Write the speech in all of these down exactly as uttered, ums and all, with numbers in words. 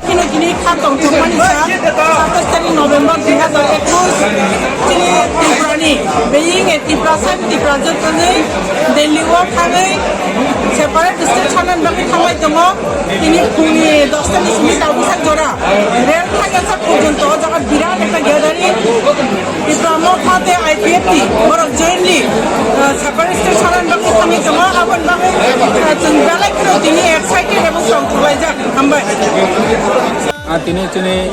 Kini kini kha tong thokmani sa, satais tarik November dui hazar ekush, chini Tripura ni, being a Tiprasa, Tiprajwk wngwi Delhi o thangwi separate state sanani bagwi thanglai tongo. Tini phungni dosta ni simi tabuk sak jora rel thangya sak porjonto o jaga birat ekta gathering. Tipra Motha tei I P F T borok jointly, uh, separate state sanani bagwi thangwi tongo. Aboni bagwi, uh, chwng belai kheno tini excited ebo tongthokbaijak. Hambai. Ah, tini chini,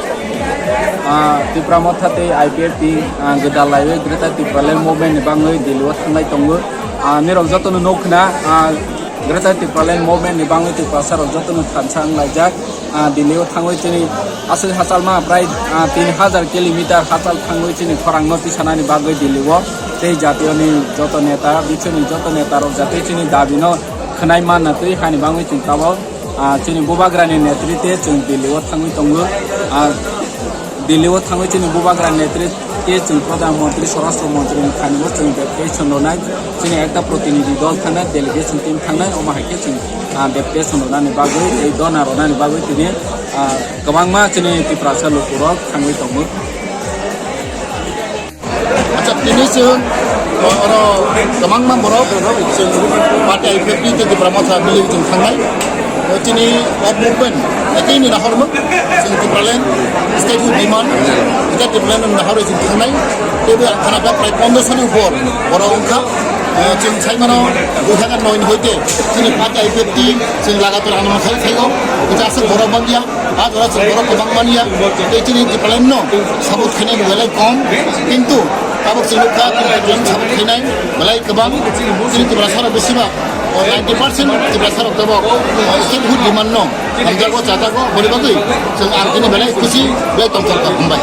ah, Tipra Motha tei I P F T, ah, gwdal laiwi Greater Tipraland Movement ni bagwi Delhi o thanglai tongo. Ah, nirok jotono nuk khna, ah, Greater Tipraland Movement ni bagwi Tiprasa rok jotono thansa wnglaijak. Ah, Delhi o thangwi chini aswk hachalma prai, ah, tin hazar kilometer hachal thangwi chini khorang no tisanani bagwi Delhi o tei jatiyo ni joto neta, biswni joto neta rok jatwi chini dabi no khwnai manna twi hani bagwi chwng tabok. Ah, chini bubagrani netritwe chwng Delhi o thangwi tongo. Ah, Delhi o thangwi chini bubagrani netritwe chwng Pradhan Mantri, Swarashtra Mantri ni thani bo chwng deputation rwnai. Chini ekta protinidhi dol thangnai, delegation team thangnai, omo hai khe chwng, ah, deputation rwnani bagwi tei dona rwnani bagwi tini, ah, kwbangma chini Tiprasa lukurok thangwi tongo. Acha, tini chwng, o, oro kwbangma borok chwng party I P F T tei Tipra Motha bili chwng thangnai. O, chini o movement, ekini nahormung, chwng Tipraland, statehood demand, ita Tipraland nahorwi chwng thangnai. Teibo ang khana prai pondro soni upor borok wngkha. O, chwng saimano dui hazar noi ni hoite chini party I P F T chwng lagatar ano khai khaio. Ita aswk borok bangya. A jora chwng borok kwbang manya, tei chini Tipraland no support khainai ni belai kom, kintu tabuk chini kha Tipraland support khainai belai kwbang, chini Tiprasa rok bisi ba, o ninety percent Tiprasa rok tabuk, o statehood demand no hamjago, chajago, boni bagwi chwng R K ni belai khusi, belai tongthok tong hambai.